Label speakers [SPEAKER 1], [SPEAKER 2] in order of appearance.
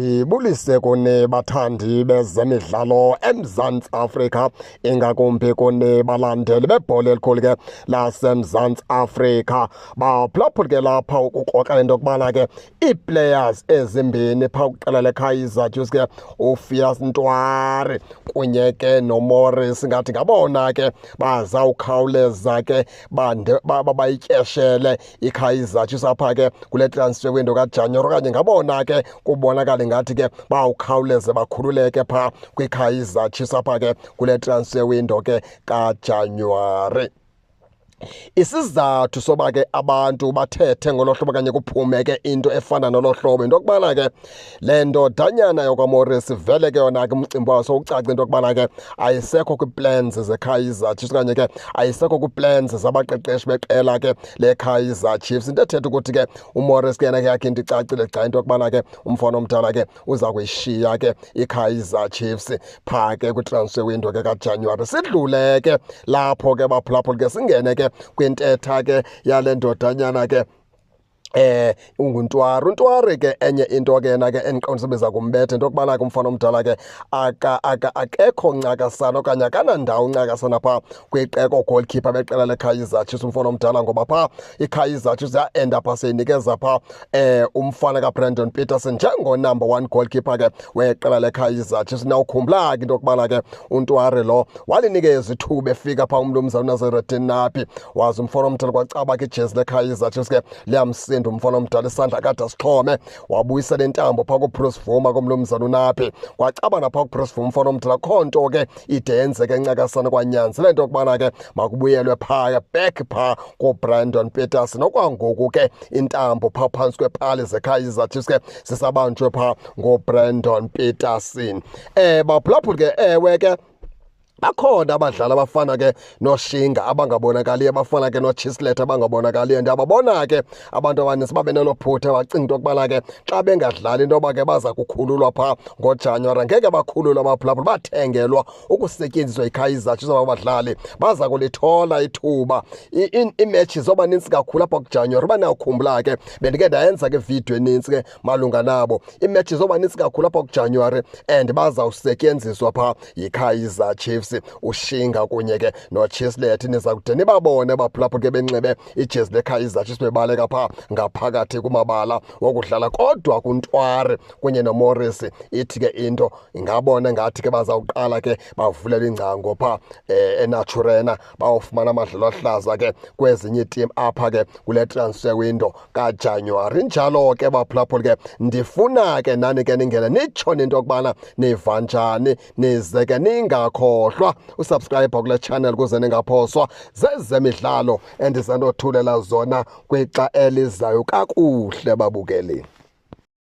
[SPEAKER 1] Ndibulise kuni bathandi bezemidlalo eMzantsi Afrika, ingakumbi kuni balandeli bebhola elikhulu ke laseMzantsi Afrika. Baphulaphuli ke lapha ukukrokrela into yokubana ke ii-players ezimbini phaa kwiqela leKaizer Chiefs ke, uFias Ntwari kunye ke noMorris, ngathi ngabona ke bazawukhawuleza ke bayityeshele iKaizer Chiefs apha ke kule transfer window kaJanuwari, okanye ngabona ke kubonakala ngathi ke bawukhawuleze bakhululeke phaa kwiKaizer Chiefs apha ke kule transfer window ke kaJanuwari. Isizathu soba ke abantu bathethe ngolo hlobo okanye kuphume ke into efana nolo hlobo, into yokubana ke le ndodanyana yakwaMorris vele ke yona ke umcimbi wayo sowucaca into yokubana ke ayisekho kwii-plans zeKaizer Chiefs okanye ke ayisekho kwii-plans zabaqeqeshi beqela ke leKaizer Chiefs. Into ethetha ukuthi ke uMorris ke yena ke yakhe into icacile gca into yokubana ke umfana omdala ke uza kuyishiya ke iKaizer Chiefs phaa ke kwi-transfer window ke kaJanuwari. Sidlule ke lapho ke baphulaphuli ke, singene ke kwintetha ke yale ndodanyana ke unguNtwari. UNtwari ke enye into ke yena ke endiqonda beza kumbetha into yokubana ke umfana omdala ke akekho ncakasana okanye akanandawo ncakasana phaa kwiqeko goalkeeper beqela leKaizer Chiefs umfana omdala, ngoba phaa iKaizer Chiefs ya-enda phaa seyinikeza phaa umfana kaBrandon Petersen njengo-number 1 goalkeeper ke weqela leKaizer Chiefs. Nawukhumbula ke into yokubana ke uNtwari lo walinikeza ithuba efika phaa umnumzana uNasreddine Nabi, waze umfana omdala kwacaba ke ijezi leKaizer Chiefs ke liyamsinda umfana omdala, isandla kade asixhome, wabuyisela intambo phaa kuBruce Bvuma komnumzana uNabi, kwacaba naphaa kuBruce Bvuma umfana omdala. Kho nto ke ide yenzeke encakasana, kwanyanzela into yokubana ke makubuyelwe phaa back phaa kuBrandon Petersen. Okwangoku ke intambo phaa phantsi kwepali zeKaizer Chiefs ke sisabanjwe phaa ngoBrandon Petersen. Baphulaphuli ke, ewe ke bakhona abadlali abafana ke noShinga abangabonakaliyo, abafana ke noChislett abangabonakaliyo. Ndiyababona ke abantu abaninzi babe nelo phutha, bacinga into yokubana ke xa bengadlali into yoba ke baza kukhululwa phaa ngoJanuwari. Ngeke bakhululwe abaphulaphuli, bathengelwa ukusetyenziswa yiKaizer Chiefs. Aba badlali baza kulithola ithuba, iimetshi zoba nintsi kakhulu apha kuJanuwari. Uba niyawukhumbula ke bendike ndayenza ke vidiyo enintsi ke malunga nabo. Iimetshi zoba nintsi kakhulu apha kuJanuwari and bazawusetyenziswa phaa yiKaizer Chiefs, uShinga kunye ke noChislett. Niza kude nibabone baphulaphuli ke benxibe ijezi leKaizer Chiefs bebaleka phaa ngaphakathi kumabala wokudlala. Kodwa kuNtwari kunye noMorris ithi ke into ingabona ngathi ke bazawuqala ke bavulele ingcango phaa eNaturena, bawufumana amadlelo ahlaza ke kwezinye iitim apha ke kule transfer window kaJanuwari. Injalo ke baphulaphuli ke, ndifuna ke nani ke ningene nitsho into yokubana niva njani, nize ke ningakhohlwa usubscribe kule channel ukuze ningaphoswa zezemidlalo endizandothulela zona kwixa elizayo. Kakuhle babukeli.